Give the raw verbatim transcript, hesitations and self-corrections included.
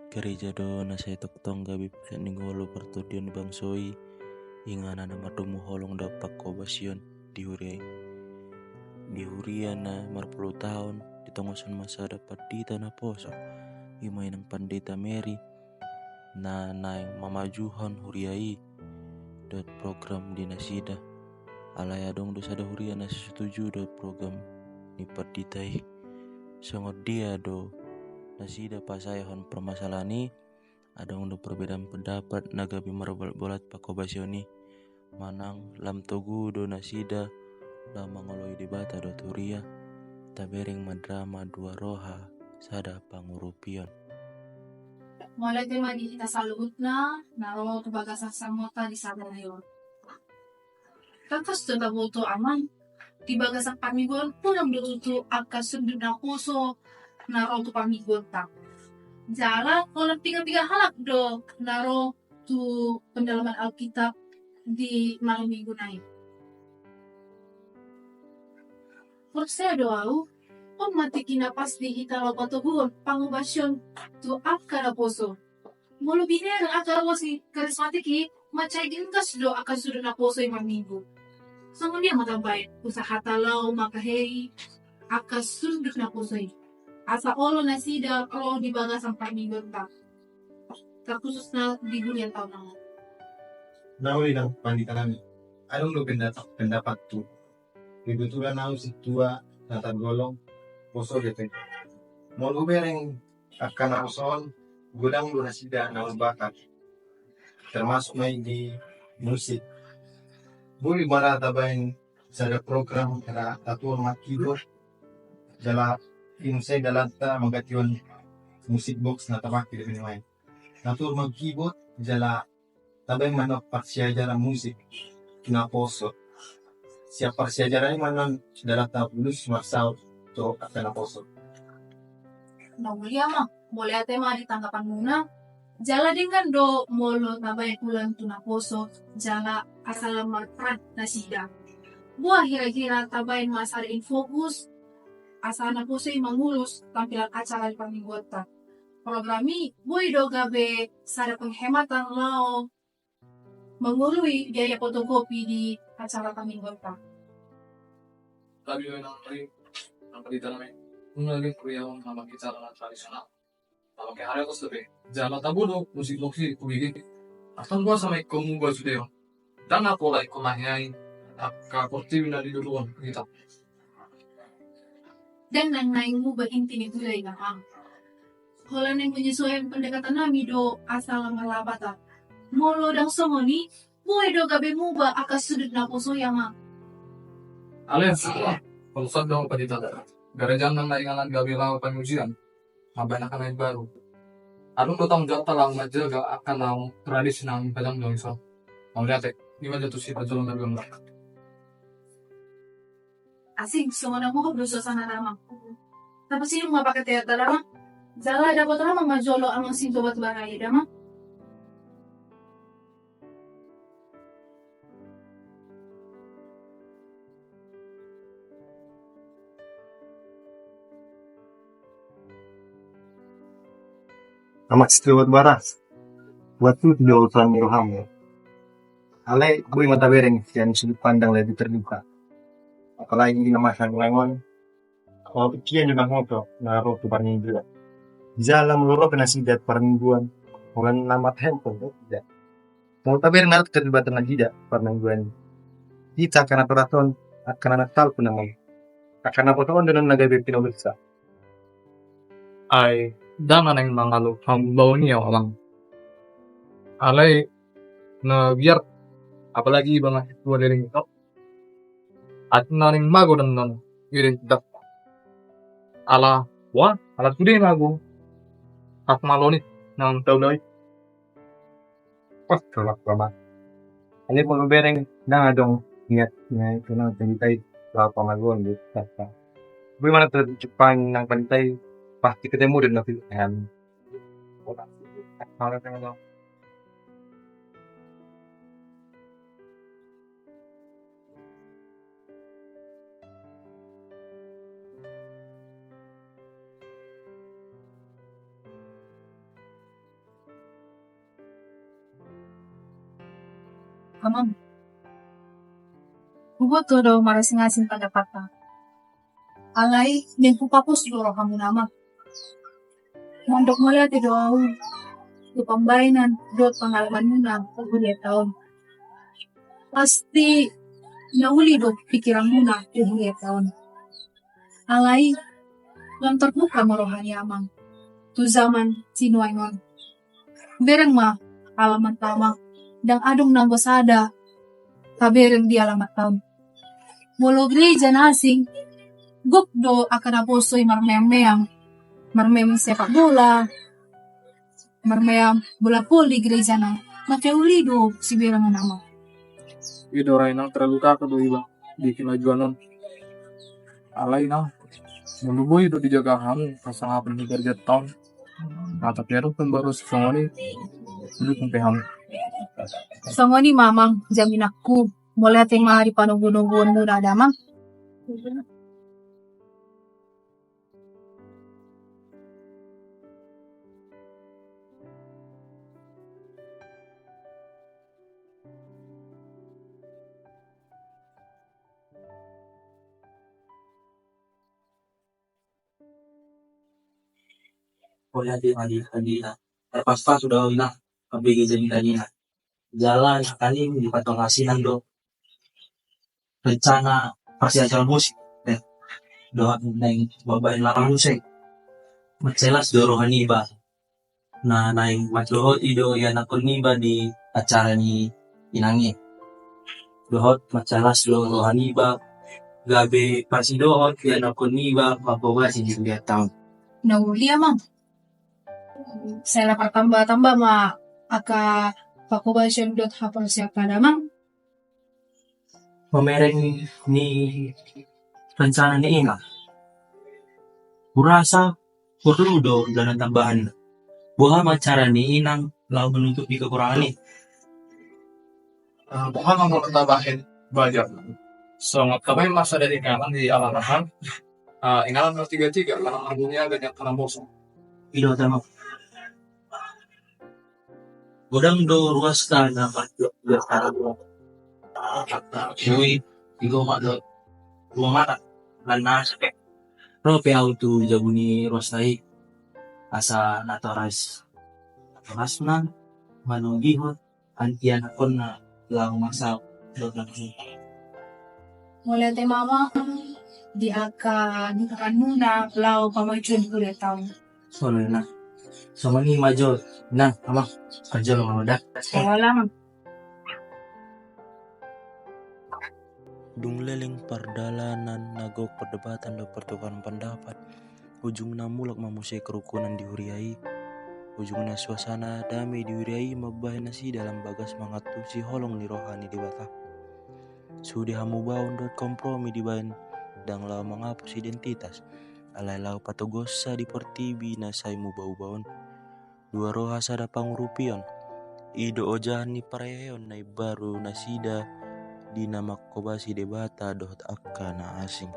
Gareja do na sai tongtong gabe pusat ni ngolu partondion ni bangso i, inganan na mardomu holong dohot pangkobasion di huria i. Di huria na marpulu taon, ditongoshon ma sada pandita naposo, i ma inang pandita Mary, na naeng mamajuhon huria i dohot program di nasida. Alai adong do sada huria na so setuju dohot program ni pandita i. Songon dia do nasida pasaehon permasalahan i, adong do perbedaan pendapat na gabe marbolatbolat pangkobasion i. Manang lam togu do nasida laho mangoloi Debata dohot huria, tabereng ma drama Dua Roha Sada Pangurupion. Mauliate ma di hita saluhutna na ro tu bagasan sahatsahatta di sada nai on. Tangkas do taboto, Amang, di bagasan parmingguon, unang do tutu angka sundut naposo na ro tu parmingguonta. Jala holan piga-piga halak do na ro tu pendalaman Alkitab di malam minggu nai. Porsea do ahu, on ma tingki na pas di hita laho patoguhon pangobasion tu angka naposo. Molo binereng angka ruas ni karismatik i, mansai ringgas do angka sundut naposo i marminggu. Songon dia ma tabaen usahata laho mangkahehe angka sundut naposo i, asa olo nasida ro di bagasan parmingguonta, tarkhususna di bulan taon on. Na uli nang pandita nami, adong do pendapat, pendapatku. Kebetulan ahu sintua na targolong poso do pe. Molo hubereng angka naposo on, godang do nasida na umbahen, termasuk ma i di musik. Boi ma ra tabaen sada program ra tatuhor ma keyboard, jala i muse dalanta manggantian musik box na tapake di bini main. Tatuhor ma keyboard jala tabaen ma non parsiajaran musik naposo. Sian parsiajaran i ma non dalanta bulus marsaut tu angka naposo. Na uli, Amang, mauliate ma di tanggapanmuna. Jala denggan do molo tabaen ulaon tu naposo, jala asa lam marperan nasida. Boha hira-hira tabaen ma sada infokus, asa naposo i mangurus tampilan acara di parmingguonta. Program i boi do gabe sada penghematan laho mangoloi biaya fotokopi di acara parmingguonta. Tapi memang tadi nampak di dalam, nunga lagi kuliah on, nampak acara tradisional. Nampak hari aku sudah. Jala tabo do musik box i hubege. Asal gua sama ikut muba sude on. Ndang na pola ikut mahiai angka portibi na di duluan hita. Ndang na naeng muba inti ni budaya i, Amang. Holan naeng menyesuaikan pendekatan nami do asa lam marlapatan. Molo ndang songon i, boi do gabe muba angka sundut naposo i, Amang. Alai, molo songon do pandita, gareja ndang na inganan gabe laho pangujian. Mambaen angka na imbaru. Adong do tanggung jawabta laho manjaga angka na tradisi na pajangjong i son. Mauliate, i ma jo tusi parjolo na dua. Asing, songon na mohop do suasana, Amang. Tapasidung ma paket teater, Amang. Jala dapotan ma jolo Amang Sintua Batubara i, Amang. Amang Sintua Batubara, buat tu tidak urusan rohamu. Alai boi ma tabereng sian sudut pandang lebih terbuka. Apalagi di masa yang lain, kalau pikiran juga ngoto na ro tu parmingguan. Jala molo ro pe nasida parmingguan, holan na marhandphone do nasida. Molo tabereng na ro keterlibatan nasida parmingguan i, hita angka na toras on, angka na natal pun nama i, angka naposo on do na gabe pinomirsa. Ai ndang na naeng mangaluhon baoa i, Amang. Alai na biar, apalagi iba na dua leleng i, atik na naeng mago do annon i, ringkot. Ala, wah, ala sude mago. Pas maloni nang taula i. Pas tolak baba. Alai molo bereng ndang adong niat na itu nang pandita i laho pamagoon di kata. Bagaimana tuh Jepang nang pandita i, pasti ketemu dan nanti kan. Amang, huboto do marasing-asing pandapatta. Alai naeng hupapos do rohamuna, Amang. Mandok mauliate do ahu tu pambahenan dohot pangalamanmuna tu hurianta on. Pasti na uli do pikiranmuna tu hurianta on. Alai lam tarbuka ma roha ni Amang tu jaman sinuaeng on. Bereng ma alamanta, Amang, ndang adong nanggo sada tabereng di alamanta on. Molo gereja na asing, gok do angka naposo i marmeam-meam, marmeam sepak bola, marmeam bola voli gerejana. Mate uli do siberengan, Amang. I do ra, Inang, terlalu kaka do iba di kemajuan on. Alai, Inang, molo boi do dijaga hamu pasangaphon ni gereja on, na tapi adong pembaru songon i, didukung pe hamu. Songon i ma, Amang, jaminanku. Mauliate ma di panogunoguonmuna da, Amang. Mauliate ma di hita, Inang. Terpasu-pasu do, Inang, mambege jaminanmuna. Jala nangkaning di patonga sinan do rencana parsiajaran musik, eh, dohot naeng mambahen lapangan musik. Mansai las do roha niba. Na naeng mandohoti do ianakhon niba di acara ni inang i. Dohot mansai las do roha niba gabe parsidohot ianakhon niba mangkobasi di hurianta on. Na uli, Amang. Sai na partamba-tamba ma angka pangkobasion dohot haporseaon, Amang. Mamereng ni rencana ni inang, hurasa porlu do dalan tambahan. Boha ma cara ni inang laho manutupi kekurangan i? Eh, boha ma molo tabahen bajar? Songon tabahen masa dari kanan di alaman, eh, inganan na tiga-tiga, karena dunia banyak karena bosan. I do, Amang. Godang do ruasta na manjou biasa. Sui, tigo ma do dua mata, lan na sape. Ro pe au tu jabu ni ruasta i, asa natoras, natorasna manogihon angka ianakhonna laho masa dohot na. Mauliate ma, Amang, di angka dukunganmuna laho pamajuon hurianta on. Songon i ma jo, Inang, Amang, parjolo ma da. Songon i, Amang. Dung leleng pardalanan na gok perdebatan dohot pertukaran pendapat, ujungna mulak ma muse kerukunan di huria i. Ujungna suasana dame di huria i mambahen nasida lam bagas mangantusi holong ni roha ni Debata. Sude hamubaon dohot kompromi dibahen, ndang laho manghapus identitas, alai laho patoguhonsa di portibi na sai muba-uba on. Dua roha sada pangurupion. I do ojahan ni parheheon na imbaru nasida di na mangkobasi Debata dohot angka na asing.